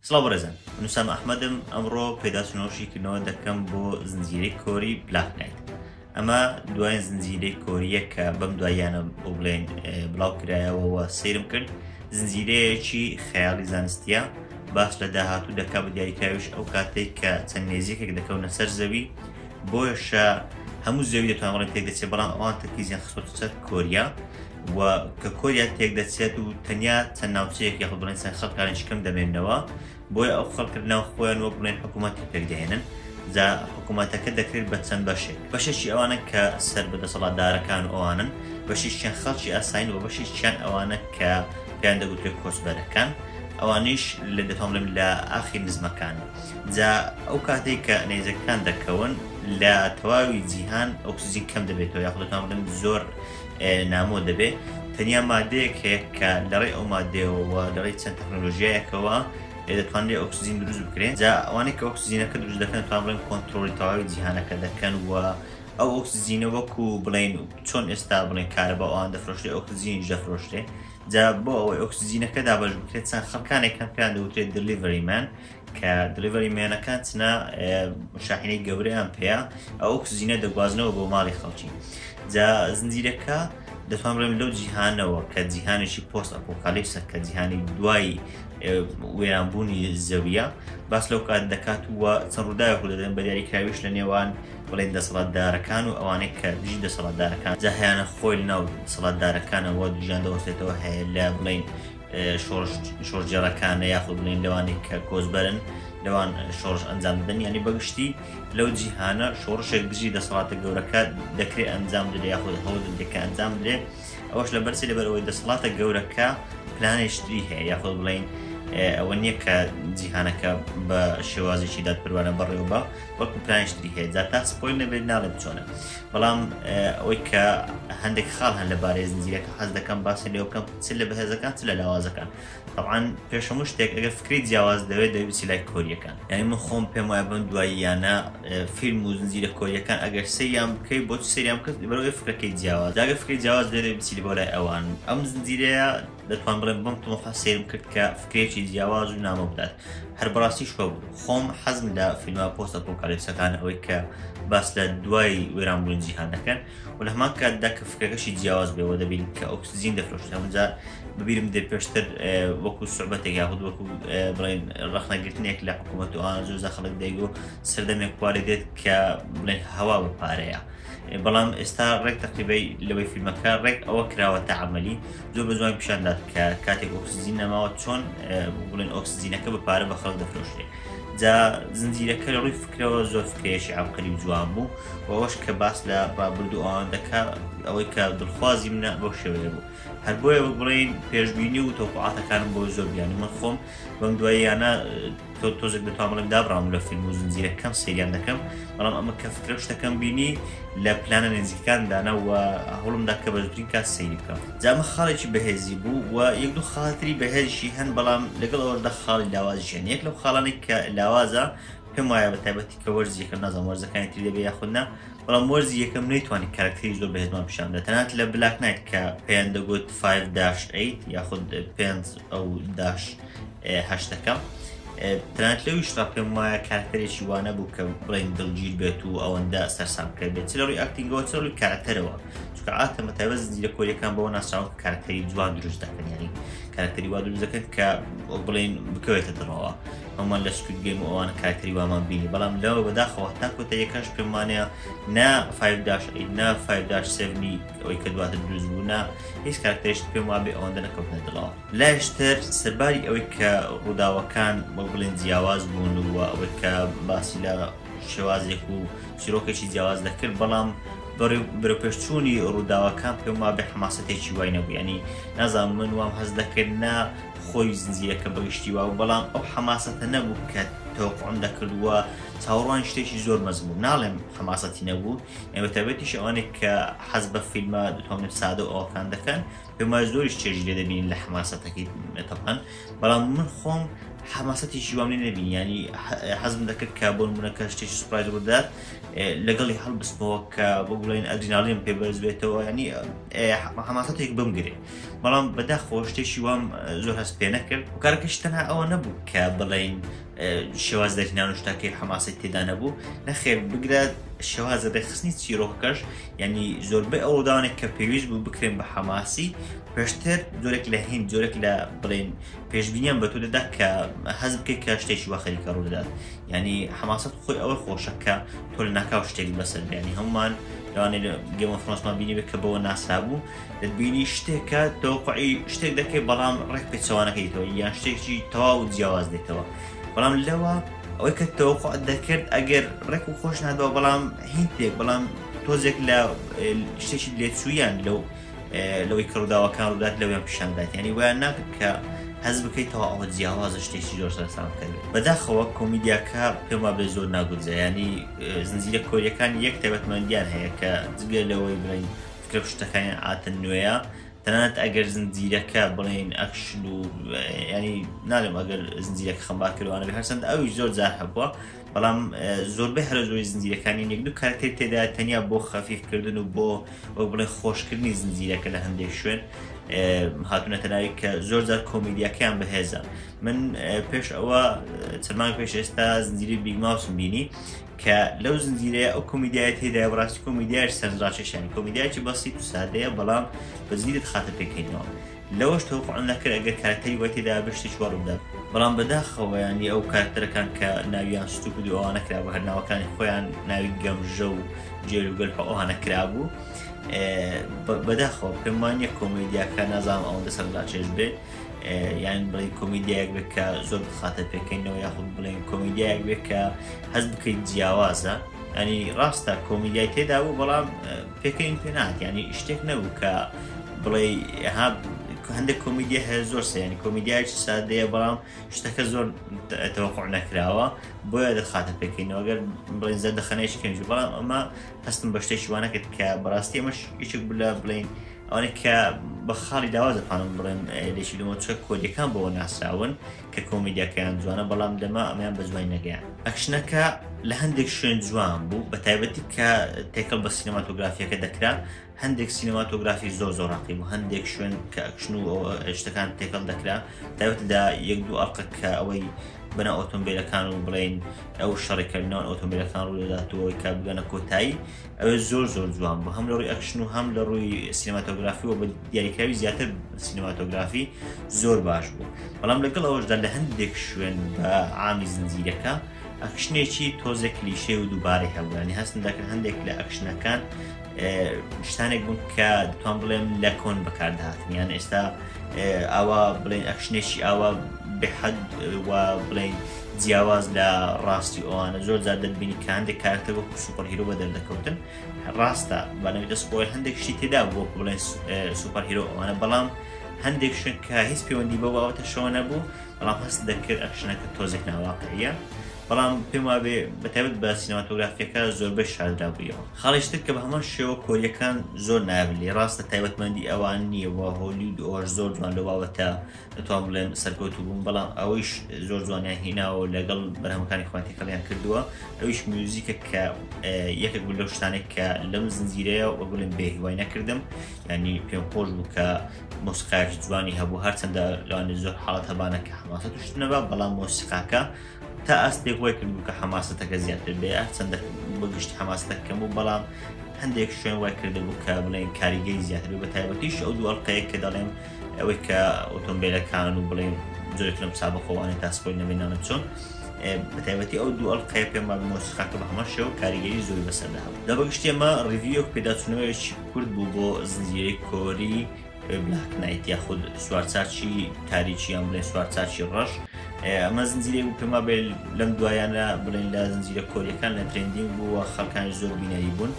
سڵاو بەڕێزان من وسام ئەحمەدم ئەمڕۆ پێداچوونەوە شیکردنەوە دەکەم بۆ زنجیرەی کۆری بلاک نایت ئەمە دوایین زنجیرەی کۆریە کە بەم دواییانە بۆ بڵێن بڵاو کرایەوە سەیرم کرد زنجیرەیەکی خەیاڵی زانستیە باس لە داهاتوو دەکا بە دیاریکراویش ئەو کاتێک کە چەند نێزیکێک دەکەونە سەر زەوی بۆیەشە هەموو زەوی دەتوان بڵێن تێک دەچێت بەڵام ئەوان تەرکیزیان خستۆتە سەر کۆریا و کە کۆریا تێک دەچێت و تەنیا چەند ناوچەیەک یاخود بڵێن چەند خەڵکانێکی کەم دەمێنەوە بۆیە ئەو خەڵکە ناو خۆیان وەک بڵێن حکوومەتی پێک دەهێنن جا حکوومەتەکە دەکرێت بە چەند بەشێک بەشێکی ئەوانە کە سەر بە دەسەڵاتدارەکان و ئەوانن بەشێکیان خەڵکی ئاسایین و بەشێکیان ئەوانە کە پێیان دەگوترێت کۆچبەرەکان ئەوانیش لە دەتوان بڵێم لە ئاخی نزمەکان جا ئەو کاتێک کە نەیزەکان دەکەون لە تەواوی جیهان ئۆکسجین کەم دەبێتەوە یاخود دەتوان بڵێم زۆر نامۆ دەبێت تەنیا مادەیەک هەیە کە لەڕێی ئەو مادەیەوە و لەڕێی چەند تەکنۆلۆژیایەکەوە دەتوانرێت ئۆکسجین دروست بکرێت جا ئەوانەی کە ئۆکسجینەکە دروست دەکەن دەتوان بڵێن کۆنترۆڵی تەواوی جیهانەکە دەکەن و ئەو ئۆکسجینە وەکو بڵێن چۆن ئێستا بڵێن کارەبا ئەوان دەفرۆشرێ ئۆکسجینیش دەفرۆشرێ جا بۆ ئەوەی ئۆکسجینەکە دابەش بکرێت چەند خەڵکانێک هەن پێیان دەوترێت delivery man کە delivery man ەکان چنە شاحینەی گەورەیان پێیە ئەو ئۆکسجینە دەگوازنەوە بۆ ماڵی خەڵکی جا زنجیرەکە دەتوان بڵێم لەو جیهانەوە کە جیهانێکی post apocalypse ە کە جیهانی دوای وێرانبوونی زەویە باس لەو کات دەکات و چەند ڕووداوێک ڕوودەدەن بە دیاریکراویش لە نێوان بڵێن دەسەڵاتدارەکان و ئەوانەی کە دژی دەسەڵاتدارەکان جا هەیانە خۆی لەناو دەسەڵاتدارەکانەوە دژیان دەوەستێتەوە هەیە لە بڵێن شۆڕش شۆڕشگێڕەکانە یاخود بڵێن لەوانەی کە کۆچبەرن لەوان شۆڕش ئەنجام بدەن ینی بەگشتی لەو جیهانە شۆڕشێک دژی دەسەڵاتە گەورەکە دەکرێت ئەنجام بدرێت یاخود هەوڵ دەدرێت کە ئەنجام بدرێت ئەوەش لەبەرچی لەبەرئەوەی دەسەڵاتە گەورەکە پلانێکی تری هەیە یاخود بڵێین ئەوە نییە کە جیهانەکە بە شێوازێکی دادپەروانە بەڕێوە بە بەڵکو پلانێکی تری هەیە جا تا spoil نەبێت ناڵێم چۆنە بەڵام ئەوەی کە هەندێک خاڵ هەن لەبارەی زنجیرەکە حەز دەکەم باسی لێ بکەم چ لە بەهێزەکان چ لە لاوازەکان تەبعەن پێش هەموو شتێک ئەگەر فکری جیاواز دەوێت دەبێت بچی لای کۆریەکان یعنی من خۆم پێم وایە بەم دواییانە فیلم و زنجیرە کۆریەکان ئەگەر سەیریان بکەی بۆ سەیریان بکەیت لەبەرئەوەی فکرەکەی جیاواز ئەگەر فکری جیاواز دەوێت بچی بۆ لای ئەوان ئەم زنجیرەیە دەتوان بڵێم بەم تموحە سەیرم کرد کە فکرێکی جیاواز و نامۆ بدات هەر بەڕاستیش وە بوو خۆم حەزم لە فیلمە post apocalypse ەکان ئەوەی کە باس لە دوای وێرانبوونی جیهان دەکەن و لە هەمان کاتدا کە فکرەکەشی جیاواز بێ وە دەبین کە ئۆکسجین دەفرۆشت هەموو ببیرم دێ پێشتر وەکو سوعبەتێک یاخود وەکو بڵێن ڕەخنەگرتنێک لە حکوومەت و ئەوان زۆر خەڵک دەیگۆ سەردەمێک کوالێ دێت کە بڵێن هەوا بە پارەیە بەڵام ئێستا ڕێک تەقریبەی لەوەی فیلمەکە ڕێک ئەوە کراوە تەعملی زۆر بە جوان پیشاندات کە کاتێک ئۆکسجین نەماوە چۆن بڵێن ئۆکسجینەکە بە پارە بە خەڵک دەفرۆشرێت جا زنجیرەکە لە ڕووی فکرەوە زۆر فکرەیەکی عەبقەری و جوان بوو و ئەوەش کە باس لە ڕابردوو ئەوان دەکا ئەوەی کە دڵخوازی منە بەو شێوەیە بوو هەر بۆیە وەک بڵێین پێشبینی و تەوقعاتەکانم بۆ زۆر بیانی من خۆم بەم دواییانە تۆ تۆزێک دەتوانم بڵێم دابڕام لە فیلم و زنجیرە کەم سەیریان دەکەم بەڵام ئەمە کە فکرە و شتەکەم بینی لە پلانە نزیکەکان دانا و هەوڵمدا کە بە زووترین کات سەیری بکەم جا ئەمە خاڵێکی بەهێزی بوو و یەک دوو خاڵتری بەهێزیشی هەن بەڵام لەگەڵ ئەوەشدا خاڵی لاوازیش هەن یەک لەو خاڵانەی کە لاوازە پێم وایە بە تایبەتی کە وەرزی یەکەم نازانم وەرزەکانی تری دەبێ یاخود نا بەڵام وەرزی یەکەم نەیتوانی کارکتەری زۆر بەهێزمان پیشان بدات تەنانەت لە بلاک نایت کە پێیان دەگوت 5 dash 8 یاخود 5 ئەو dash هەشتەکە تەنانەت لەویشڕا پێم وایە کارکتەرێکی وا نەبوو کە بڵێن دڵگیر بێت و ئەوەندە سەرسام کرد بێت چ لە ڕووی acting ەوە چ لە ڕووی کارکتەرەوە چونکە عادەتەن بە تایبەت زنجیرە کۆریەکان بەوە ناسراون کە کارکتەری جوان دروست دەکەن یعنی کارکتەری وا دروست دەکەن کە بڵێن بکەوێتە دڵەوە هەمووان لە Squid Game و ئەوانە کارکتەری وامان بینی بەڵام لەوە بەداخەوە تا کۆتاییەکەش پێم وانەیە نا 5 dash 8 نا 5 dash 7 ئەوەی کە دواتر دروست بوو نا هیچ کارکتەریش پێم وابێ ئەوەندە نەکەوتنە دڵەوە لایشتر سەرباری ئەوەی کە ڕووداوەکان وەک بڵێن جیاواز بوون و ئەوەی کە باسی لە شێوازێک و چیرۆکێکی جیاواز دەکرد بەڵام بەرەوپێشچوونی ڕووداوەکان پێم وابێ حەماسەتێکی وای نەبوو ینی نازانم من وام هەست دەکرد نا خۆی زنجیرەکە بەگشتی واو بەڵام ئەو حەماسەتە نەبوو کە تەوقعم دەکرد و چاوەڕوانی شتێکی زۆر مەزن بوو ناڵێم حەماسەتی نەبوو ئێمە تایبەتیش ئەوانێک کە حەز بە فیلمە دەتوانم سادە و ئەوەکان دەکەن پێم وایە زۆریش چێژی لێ دەبینین لە حەماسەتەکەی تەبعەن بەڵام من خۆم حەماسەتێکی وام لێ نەبینی ینی حەزم دەکرد کە بۆ نمونە کە شتێکی surprise ڕوودات لەگەڵی هەڵبستمەوە کە بۆ بڵێن ئەدریناڵیم پێ بەرز بێتەوە ینی حەماسەتێک بمگرێ بەڵام بەداخەوە شتێکی وام زۆر هەست پێ نەکرد هۆکارەکەش تەنها ئەوە نەبوو کە بڵێن شێواز دەرهێنان و شتەکەی حەماسی تێدا نەبوو نەخێر بگرە شێوازە ڕێکخستنی چیرۆکەکەش ینی زۆربەی ئەو ڕووداوانێک کە پێویست بوو بکرێن بە حەماسی پێشتر جۆرێک لە هین جۆرێک لە بڵێن پێشبینیان بە تۆ دەدا کە هەز بکەیت کە شتێکی وا خەریکە ڕوودەدات ینی حەماسەت خۆی ئەوە خۆشە کە تۆ لە ناکاو شتێک بەسەر بیانی هەمومان لەوانەیە لە Game of Thrones مان بینی بێت کە بەوە ناسرابوو دەتبینی شتێکە تەوەقعی شتێک دەکەی بەڵام ڕێک پێچەوانەکەی تۆ یان شتێکی تەواو جیاواز دێتەوە بەڵام لەوە ئەوەی کە تەوەقع دەکرد ئەگەر ڕێک و خۆش نادەوە بەڵام هینتێک بەڵام تۆزێک لە شتێکی لێچوویان لەو لەوەی کە ڕووداوەکان ڕوودات لەویان پیشاندات ینی وایان ناکرد کە هەز بکەیتەوە ئەوە جیاوازە شتێکی زۆر سەرسام کردێت بەداخەوە کۆمیدیاکە پێم وابێ زۆر ناگونجە ینی زنجیرە کۆریەکان یەک تایبەتمەندیان هەیە کە جگە لەوەی بڵین فکرە شتەکانیان عاتن نوێیە تەنانەت ئەگەر زنجیرەکە بڵێن ئەکشن و ینی نالم ئەگەر زنجیرەکە خەمبار کردوانە بێ هەرچەند ئەویش زۆر جار هەبووە بەڵام زۆربەی هەرە زۆری زنجیرەکانی یەک دوو کارکتەر تێدا تەنیا بۆ خەفیفکردن و بۆ وەک بڵێ خۆشکردنی زنجیرەکە لە هەندێک شوێن هاتوونەتە ناوی کە زۆر جار کۆمیدیاکەیان بەهێزە من پێش ئەوە چەند مانگ پێش ئێستا زنجیری Big Mouth م بینی کە لەو زنجیرەیە ئەو کۆمیدیای تێدایە بەڕاستی کۆمیدیایش سەرنجڕاکێشانی کۆمیدیایکی بەسیت و سادەیە بەڵام بە زنجیرە دەخاتە پێکەینەوە لەوەش تەوقعم نەکرد ئەگەر کارکتەری وای تێدا بێت شتێکی وا ڕووبدات بەڵام بەداخەوە ینی ئەو کارکتەرەکان کە ناویان stupid و ئەوانە کرابوو هەر ناوەکانی خۆیان ناوی گەمژە و جێل و گەلح ئەوانە کرابوو بەداخەوە پێم وانە کۆمیدیاکە نازانم ئەوەندە سەرنجڕاکێش بێت یان بڵێن کۆمیدیایەک بێت کە زۆر بخاتە پێکەینەوە یاخود بڵێن کۆمیدیایەک بێت کە هەست بکەیت جیاوازە ینی ڕاستە کۆمیدیای تێدا بوو بەڵام پێکەین پێ نات ینی شتێک نەبوو کە بڵێ ها هەندێک کۆمیدیا هەیە زۆر سەیانی کۆمیدیایکی سادەیە بەڵام شتەکە زۆر تەوەقع نەکراوە بۆیە دەخاتە پێکەینەوە گەر بڵێن زەردەخەنەیەکی کەمیش بەڵام ئەمە هەستم بە شتێکی وا نەکرد کە بەڕاستی ئەمەش یەکێک بوو لە بڵێن ئەوانەی کە بە خاڵی لاواز دەتوانم بڵێم لێکی لەمەوە چونکە کۆریەکان بەوە ناسراون کە کۆمیدیاکەیان جوانە بەڵام لەمە ئەمەیان بە جوانی نەگەیان ئەکشنەکە لە هەندێک شوێن جوان بوو بە تایبەتی کە تێکەڵ بە سینەماتۆگرافیەکە دەکرا هەندێک سینەماتۆگرافی زۆر زۆر ڕاقی بوو هەندێک شوێن کە ئەکشن و شتەکان تێکەڵ دەکرا تایبەت لە یەک دوو ئەڵقە کە ئەوەی بەنا ئۆتۆمبیلەکان و بڵین ئەو شەڕێکردنەوە ئۆتۆمبیلەکان ڕوودەداتەوەی کە بگەنە کۆتایی ئەوێ زۆر زۆر جوان بوو هەم لە ڕووی ئەکشن و هەم لە ڕووی سینەماتۆگرافی و بە دیاریکراوی زیاتر سینەماتۆگرافی زۆر باش بوو بەڵام لەگەڵ ئەوەشدا لە هەندێک شوێن بە عامی زنجیرەکە ئەکشنێکی تۆزێک کلیشێ و دووبارەی هەبوو ینی هەستم دەکرد هەندێک لە ئەکشنەکان شتانێک بوون کە دەتوان بڵێم لە کۆن بەکاردەهاتن یان ئێستا ئاوا بڵێن ئەکشنێکی ئاوا بێحەد و بڵێن جیاواز لە ڕاستی ئەوانە زۆر جار دەبینی کە هەندێک کارکتەر وەکو superhero بە دەردەکەوتن ڕاستە بەنەوی spoil هەندێک شتی تێدا بوو وەکو بڵێن superhero ئەوانە بەڵام هەندێک شوێن کە هیچ پەیوەندی بەو بابەتەشەوە نەبوو بەڵام هەست دەکرد ئەکشنەکە تۆزێک ناواقعیە بەڵام پێم وابێ بەتایبەت بە سینەماتۆگرافیەکە زۆربەی شاردرابوویەوە. خاڵێکی تر کە بە هەمان شێوە کۆریەکان زۆر نایابن لێی ڕاستە تایبەتمەندی ئەوان نییە و هۆلیود ئەوەش زۆر جوان لەو بابەتە دەتوان بڵێم سەرکەوتوو بوون بەڵام ئەوەیش زۆر جوانیان هیناوە و لەگەڵ بەرهەمەکانی خۆیان تێکەڵیان کردووە ئەویش میوزیکە کە یەکێک بوو لەو شتانێک کە لەم زنجیرەیە وەک بڵێم بێ هیوای نەکردم ینی پێم خۆش بوو کە مۆسیقایەکی جوانی هەبوو هەرچەندە لەوانێ زۆر حاڵەت هەبانە کە حەماسەت و شت نەبا بەڵام مۆسیقاکە تا ئاستێک وای کردبوو کە حەماسەتەکە زیاتر بێ هەرچەندە بە گشتی حەماسەتەکە کەم بوو بەڵام هەندێک شوێن وای کردبوو کە بڵێن کاریگەری زیاتر بێ بە تایبەتیش ئەو دوو ئەڵقەیە کە دەڵێم ئەوەی کە ئۆتۆمبیلەکان و بڵێن جۆرێک لەم سابقەوانەی تا spoil نەبێ ناڵێم چۆن بە تایبەتی ئەو دوو ئەڵقەیە پێم وابێ مۆسیقاکە بە هەمان شێوە کاریگەری زۆری بەسەردا هەبوو. لە بەگشتی ئەمە review ەک پێداچوونەوەیەکی کورت بوو بۆ زنجیرەی کۆری Black Knight یاخود سوارچاکی تاریکی یان بڵێن سوارچاکی ڕەش ئەمە زنجیرەی بوو پێم وابێ لەم دوایانە بڵێن لە زنجیرە کۆریەکان لە trending بووە خەڵکانی زۆر بینەری بوون.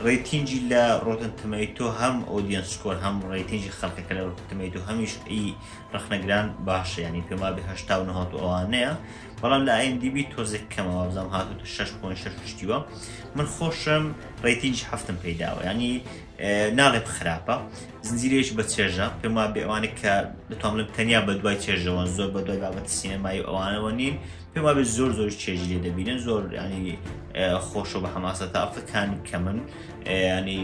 rating ی لە Rotten Tomato هەم audience score هەم rating ی خەڵکەکە لە Rotten Tomato هەمیش ئی ڕەخنەگران باشە ینی پێم وابێ 89 و ئەوانەیە بەڵام لە IMDb تۆزێک کەمە وابزانم هاتووتە 6.6 شتیوە من خۆشم rating ی هەفتم پێیداوە ینی ناڵێم خراپە زنجیرەیەکی بە چێژە پێم وابێ ئەوانە کە دەتوان بڵێم تەنیا بە دوای چێژەوە زۆر بە دوای بابەت سینەمایی و ئەوانەوە نین پێم وابێ زۆر زۆر چێژی لێ دەبینن زۆر ینی خۆشە بە حەماسەتە ئەڵقەکانی کەمن ینی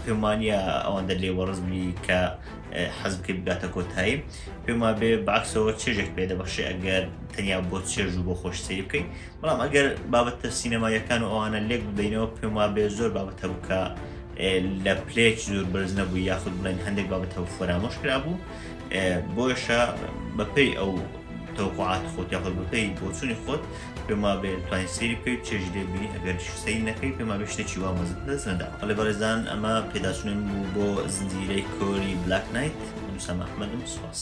پێم وانە ئەوەندە لێ وەڕزبی کە حەز بکەیت بگاتە کۆتایی پێم وابێ بەعکسەوە چێژێک پێ دەبەخشێ ئەگەر تەنیا بۆ چێژ و بۆ خۆش سەیری بکەیت بەڵام ئەگەر بابەتە سینەماییەکان و ئەوانە لێک بدەینەوە پێم وابێ زۆر بابەت هەبوو کە لە پلەیەکی زۆر بەرز نەبوو یاخود بڵێن هەندێک بابەت هەبوو فەرامۆش کرابوو بۆیشە بەپێی ئەو تەوقعات خۆت یاخود بەپێی بۆچوونی خۆت پێم وابێ توانین سەیری بکەیت چێژی لێ بینی ئەگەر سەیر نەکەی پێم وابێ شتێکی وا مەزن دەست نەدا بەڵێ بەڕێزان ئەمە پێداچوونم بوو بۆ زنجیرەی کۆری Black Knight من ئوسامە ئەحمەدم سوپاس.